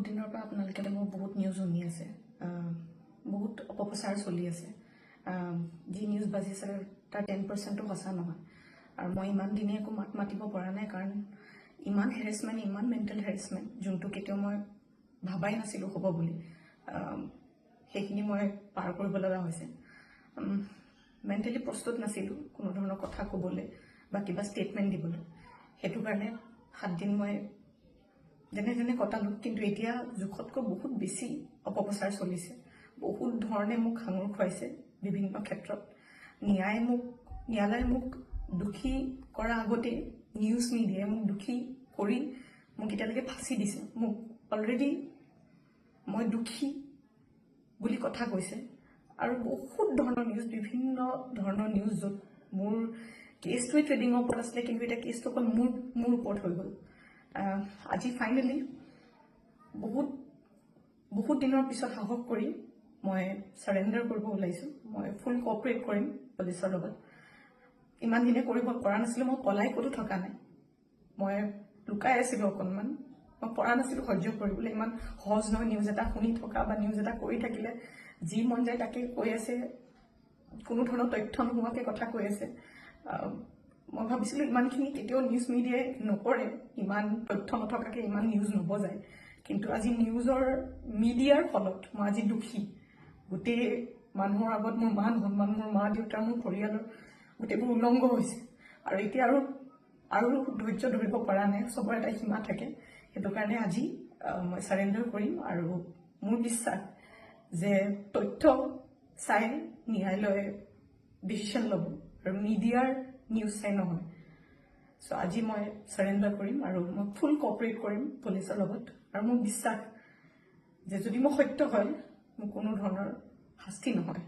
বহুত দিনৰ পৰা আপোনালোকে মোৰ বহুত নিউজ শুনি আছে। বহুত অপপ্ৰচাৰ চলি আছে। যি নিউজ বাজিছে, তাৰ 10%-ও সঁচা নহয়। আৰু মই ইমান দিনে একো মাত মাতিব পৰা নাই, কাৰণ ইমান হেৰেচমেণ্ট, ইমান মেণ্টেল হেৰেচমেণ্ট, যোনটো কেতিয়াও মই ভাবাই নাছিলোঁ হ'ব বুলি, সেইখিনি মই পাৰ কৰিব লগা হৈছে। মেণ্টেলি প্ৰস্তুত নাছিলোঁ কোনো ধৰণৰ কথা ক'বলৈ বা কিবা ষ্টেটমেণ্ট দিবলৈ। সেইটো কাৰণে 7 দিন মই যেনে তেনে কটালোঁ। কিন্তু এতিয়া জোখতকৈ বহুত বেছি অপপ্ৰচাৰ চলিছে। বহুত ধৰণে মোক সাঙুৰ খুৱাইছে বিভিন্ন ক্ষেত্ৰত। ন্যায়ালয়ে মোক দোষী কৰাৰ আগতেই নিউজ মিডিয়াই মোক দোষী কৰি মোক এতিয়ালৈকে ফাঁচি দিছে। মোক অলৰেডি মই দোষী বুলি কথা কৈছে। আৰু বহুত ধৰণৰ নিউজ, বিভিন্ন ধৰণৰ নিউজ, য'ত মোৰ কেছটোৱে ট্ৰেডিঙৰ ওপৰত আছিলে, কিন্তু এতিয়া কেছটো অকল মোৰ ওপৰত হৈ গ'ল। আজি ফাইনেলি বহুত বহুত দিনৰ পিছত সাহস কৰি মই চাৰেণ্ডাৰ কৰিব ওলাইছোঁ। মই ফুল কঅপাৰেট কৰিম পুলিচৰ লগত। ইমান দিনে কৰিব পৰা নাছিলোঁ। মই পলাই ক'তো থকা নাই, মই লুকাই আছিলোঁ অকণমান। মই পৰা নাছিলোঁ সহ্য কৰিবলৈ। ইমান সহজ নহয় নিউজ এটা শুনি থকা বা নিউজ এটা কৰি থাকিলে। যি মন যায় তাকে কৈ আছে, কোনো ধৰণৰ তথ্য নোহোৱাকৈ কথা কৈ আছে। মই ভাবিছিলোঁ ইমানখিনি কেতিয়াও নিউজ মিডিয়াই নকৰে, ইমান তথ্য নথকাকৈ ইমান নিউজ নবজায়। কিন্তু আজি নিউজৰ মিডিয়াৰ ফলত মই আজি দোষী। গোটেই মানুহৰ আগত মোৰ মান সন্মান, মোৰ মা দেউতাৰ, মোৰ পৰিয়ালৰ গোটেইবোৰ উলংঘ হৈছে। আৰু এতিয়া আৰু ধৈৰ্য ধৰিব পৰা নাই। চবৰে এটা সীমা থাকে। সেইটো কাৰণে আজি মই চাৰেণ্ডাৰ কৰিম। আৰু মোৰ বিশ্বাস যে তথ্য চাই ন্যায়ালয়ে ডিচিশ্যন ল'ব আৰু মিডিয়াৰ নিউজ চাই নহয়। চ' আজি মই চাৰেণ্ডাৰ কৰিম আৰু মই ফুল কঅপাৰেট কৰিম পুলিচৰ লগত। আৰু মোৰ বিশ্বাস যে যদি মই সত্য হয়, মোৰ কোনো ধৰণৰ শাস্তি নহয়।